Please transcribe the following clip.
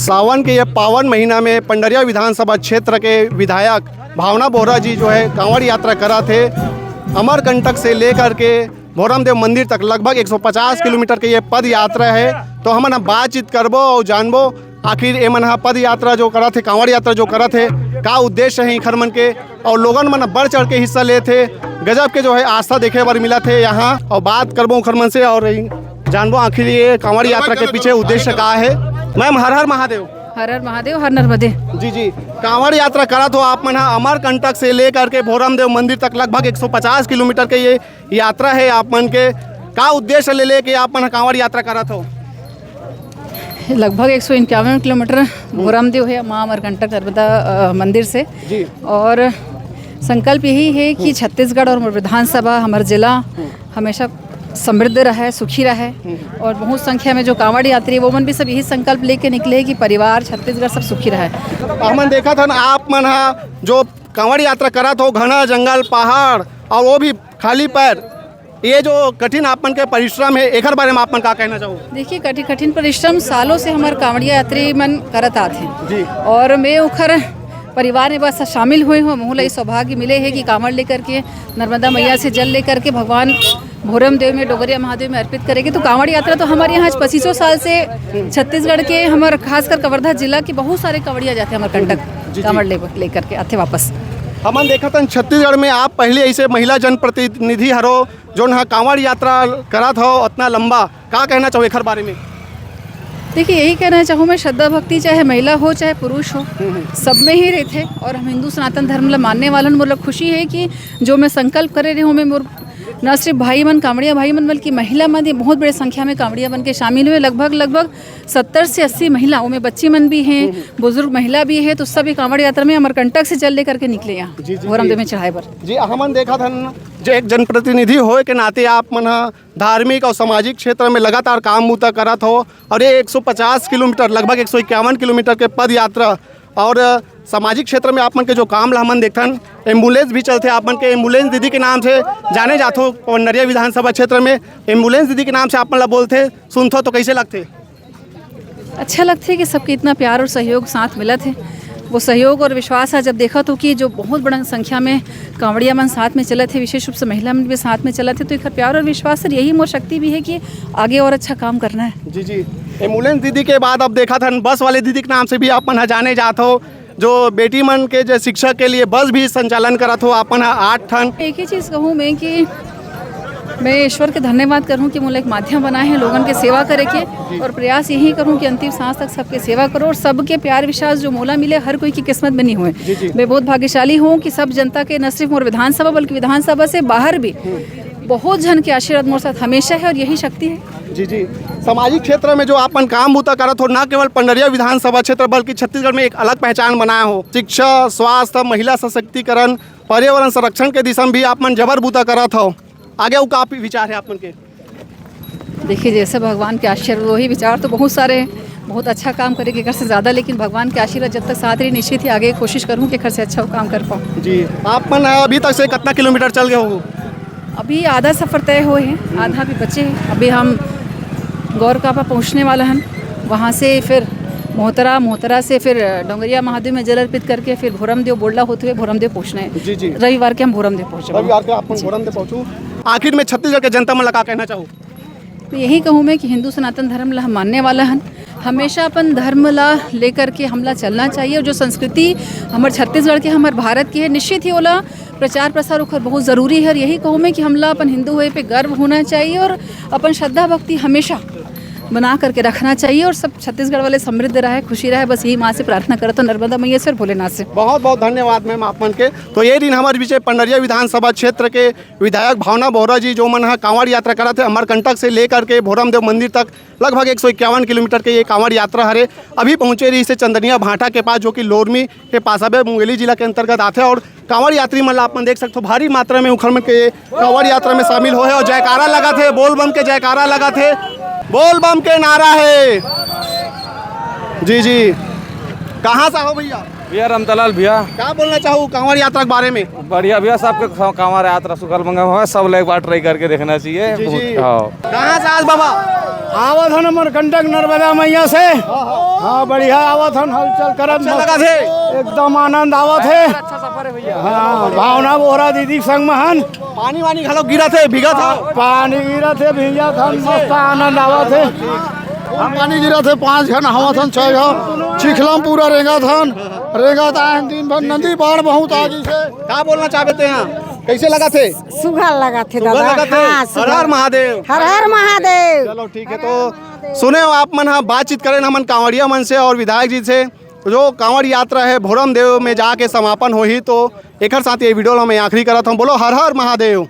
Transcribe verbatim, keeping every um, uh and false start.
सावन के ये पावन महीना में पंडरिया विधानसभा क्षेत्र के विधायक भावना बोहरा जी जो है कांवड़ यात्रा करत हे। अमरकंटक से लेकर के भोरमदेव मंदिर तक लगभग एक सौ पचास किलोमीटर के ये पद यात्रा है। तो हमन ह बातचीत करबो और जानबो आखिर ये मन ह पद यात्रा जो करत हे, कांवड़ यात्रा जो करत हे, का उद्देश्य है इखर मन के, और लोगन मन बढ़ चढ़ के हिस्सा लेत हे। गजब के जो है आस्था देखे बर मिलत हे यहाँ, और बात करबो उखर मन से और जानबो आखिर ये कांवड़ यात्रा के पीछे उद्देश्य का है। मैम, हर हर महादेव। हर हर महादेव, हर नर्मदे। जी जी, कांवड़ यात्रा करत हो आप मन ह अमरकंटक से लेकर के भोरमदेव मंदिर तक लगभग एक सौ पचास किलोमीटर के ये यात्रा है आप मन के, का उद्देश्य ले लेके आप मन ह कांवड़ यात्रा करत हो? लगभग एक सौ इक्यावन किलोमीटर भोरमदेव है माँ अमरकंटक नर्मदा, अ, मंदिर से। जी। और संकल्प यही है कि छत्तीसगढ़ और मोर विधानसभा, हमर जिला हमेशा समृद्ध रहे, सुखी रहे। और बहुत संख्या में जो कांवड़ यात्री, वो मन भी सब यही संकल्प लेके निकले हैं कि परिवार, छत्तीसगढ़ सब सुखी रहे। हमन देखत हन, आप मन ह जो कांवड़ यात्रा करत हो, घना जंगल, पहाड़ और वो भी खाली पैर, ये जो कठिन आप मन के परिश्रम है, एकर बारे में आप मन का कहना चाहो? देखिए, कठिन, कठिन परिश्रम सालों से हमर कांवड़िया यात्री मन करत आत हैं। जी। और मैं ओखर परिवार में बस शामिल हुए हूँ। महू ला ये सौभाग्य मिले है कि कांवड़ लेकर के, नर्मदा मैया से जल लेकर के भगवान भोरमदेव में, डोंगरिया महादेव में अर्पित करेंगे। तो कांवड़ यात्रा तो हमारे यहाँ आज पच्चीसों साल से छत्तीसगढ़ के हमर खासकर कवर्धा जिला के बहुत सारे कांवड़िया जाते हैं अमरकंटक जी, जी। कांवड़ ले, लेकर के आते वापस। हमन देखत हन छत्तीसगढ़ में आप पहले ऐसे महिला जनप्रतिनिधि हरो, जोन ह कांवड़ यात्रा करत हो अतना लंबा, का कहना चाहो एखर बारे में? देखिए, यही कहना चाहूँ मैं, श्रद्धा भक्ति चाहे महिला हो चाहे पुरुष हो, सब में ही रहथे। और हम हिंदू सनातन धर्म ला मानने वालन, मोर ला खुशी है कि जो मैं संकल्प करे रहे हूँ, मैं मोर न सिर्फ भाई मन, कांवड़िया भाई मन, बल्कि महिला मन भी बहुत बड़े संख्या में कांवड़िया बन के शामिल हुए। लगभग, लगभग सत्तर से अस्सी महिला, ओमे बच्ची मन भी हैं, बुजुर्ग महिला भी है, तो सब ये कांवड़ यात्रा में अमरकंटक से जल लेकर के निकले यहाँ जी, जी, भोरमदेव जी। में चढ़ाए बर। जी, हमन देखत हन, जो एक जनप्रतिनिधि होए के नाते आप मन ह धार्मिक और सामाजिक क्षेत्र में लगातार काम बूता करत हो, और ये एक सौ पचास किलोमीटर, लगभग एक सौ इक्यावन किलोमीटर के पद यात्रा और सामाजिक क्षेत्र में आप मन के जो काम ला हमन देखथन, एम्बुलेंस भी चलथे आप मन के, एम्बुलेंस दीदी के नाम से जाने जाथो पंडरिया विधानसभा क्षेत्र में। एम्बुलेंस दीदी के नाम से आप मन ला बोलथे, सुनथो तो कैसे लगथे? अच्छा लगथे कि सबके इतना प्यार और सहयोग साथ मिलत हे। वो सहयोग और विश्वास है, जब देखत हो कि जो बहुत बड़ा संख्या में कांवड़िया मन साथ में चलत हे, विशेष रूप से महिला मन भी साथ में चलत हे, तो एकर प्यार और विश्वास, सर, यही मोर शक्ति भी है कि आगे और अच्छा काम करना है। जी, जी। एम्बुलेंस दीदी के बाद अब देखत हन, बस वाले दीदी के नाम से भी आप मन ह जाने जात हो, जो बेटी मन के जो शिक्षा के लिए बस भी संचालन करत हो आप मन ह आठ ठन। एक ही चीज़ कहूँ मैं कि मैं ईश्वर के धन्यवाद करूँ कि मोला एक माध्यम बनाए हे लोगन के सेवा करे के, और प्रयास यही करूँ कि अंतिम सांस तक सबके सेवा करूँ, और सबके प्यार विश्वास जो मोला मिले, हर कोई की किस्मत में नहीं हुए। जी, जी। मैं बहुत भाग्यशाली हूँ कि सब जनता के, न सिर्फ मोर विधानसभा, बल्कि विधानसभा से बाहर भी बहुत झन के आशीर्वाद मोर साथ हमेशा है, और यही शक्ति है। जी, जी। सामाजिक क्षेत्र में जो आप मन काम बूता करत हो, ना केवल पंडरिया विधानसभा क्षेत्र, बल्कि छत्तीसगढ़ में एक अलग पहचान बनाए हो। शिक्षा, स्वास्थ्य, महिला सशक्तिकरण, पर्यावरण संरक्षण के दिशा में भी आप मन जबर बूता करत हो। आगे अउ का विचार है आप मन के? देखिए, जैसे भगवान के आशीर्वाद, वही विचार तो बहुत सारे हैं। बहुत अच्छा काम करे के एकर से ज़्यादा, लेकिन भगवान के आशीर्वाद जब तक साथ रही, निश्चित ही आगे कोशिश करूँ कि एकर से अच्छा काम कर पाऊँ। जी, आप मन अभी तक से कितना किलोमीटर चल गए हो? अभी आधा सफ़र तय हुए हैं, आधा भी बचे हैं। अभी हम गौरकापा पहुँचने वाला हैं, वहाँ से फिर मोहतरा, मोहतरा से फिर डोंगरिया महादेव में जल अर्पित करके फिर भोरमदेव बोडला होते हुए भोरमदेव पहुँचना है। जी, जी। रविवार के हम भोरमदेव पहुँचे। रविवार के आप मन भोरमदेव पहुँचू। आखिर में छत्तीसगढ़ के जनता मन ला का कहना चाहो? तो यही कहूँ मैं कि हिंदू सनातन धर्म ला हम मानने वाला हन, हमेशा अपन धर्म ला लेकर के हमला चलना चाहिए। और जो संस्कृति हमर छत्तीसगढ़ के, हमर भारत के है, निश्चित ही ओला प्रचार प्रसार ओकर बहुत ज़रूरी है। और यही कहूँ मैं कि हमला अपन हिंदू होए पे गर्व होना चाहिए और अपन श्रद्धा भक्ति हमेशा बना करके रखना चाहिए, और सब छत्तीसगढ़ वाले समृद्ध रहे, खुशी रहे, बस यही माँ से प्रार्थना करत हो, नर्मदा मैया से और भोलेनाथ से। बहुत बहुत धन्यवाद मैम आप मन के। तो ये दिन हमारे बीच पंडरिया विधानसभा क्षेत्र के विधायक भावना बोहरा जी, जो मन ह कांवड़ यात्रा करत हे अमरकंटक से लेकर के भोरमदेव मंदिर तक लगभग एक सौ इक्यावन किलोमीटर के ये कांवड़ यात्रा हरे। अभी पहुंचे रहिसे चंदनिया भाटा के पास, जो कि लोरमी के पासाबे मुंगेली जिला के अंतर्गत आथे, और कांवड़ यात्री मन ला आप मन देख सकथो, भारी मात्रा में उखर मन के कांवड़ यात्रा में शामिल होए हे और जयकारा लगत हे, बोल बम के जयकारा लगत हे, बोल बम के नारा है। जी जी, कहाँ से हो भैया? भैया रमतालाल भैया। का बोलना चाहो कांवड़ यात्रा के बारे में? बढ़िया भैया, सबके कांवड़ यात्रा सुफल मंगल हो, सब लोग एक बार ट्राई करके देखना चाहिए। जी जी। हाँ। कहाँ से आज बाबा? आवत हन हमर कंटक नर्मदा मैया से। हाँ, बढ़िया आवत हन, हलचल करत। अच्छा लगा थे? एकदम आनंद आवत हे। अच्छा सफर है भैया। हाँ, भावना बोहरा दीदी के संग में हन। पानी वानी घलो गिरा थे, भीगा था? पानी गिरा थे, भीगा था, मस्त आनंद आवत हे। पानी गिरा थे, पांच घन हवा थन, छह घन चिखलम पूरा रेंगा थन, रेंगा था दिन भर। नदी बाढ़ बहुत आ गई से। का बोलना चाहते हैं? कैसे लगा थे? सुघर लगा थे सुघर दादा। लगा थे? हाँ, सुघर। हर हर महादेव। हर हर महादेव। चलो ठीक है, तो सुने हो आप मन, हाँ, बातचीत करें हमन कांवड़िया मन से और विधायक जी से। जो कांवड़ यात्रा है भोरम देव में जाके समापन होही, तो एकर साथ ये वीडियो ला मैं आखिरी करत हूँ। बोलो हर हर महादेव।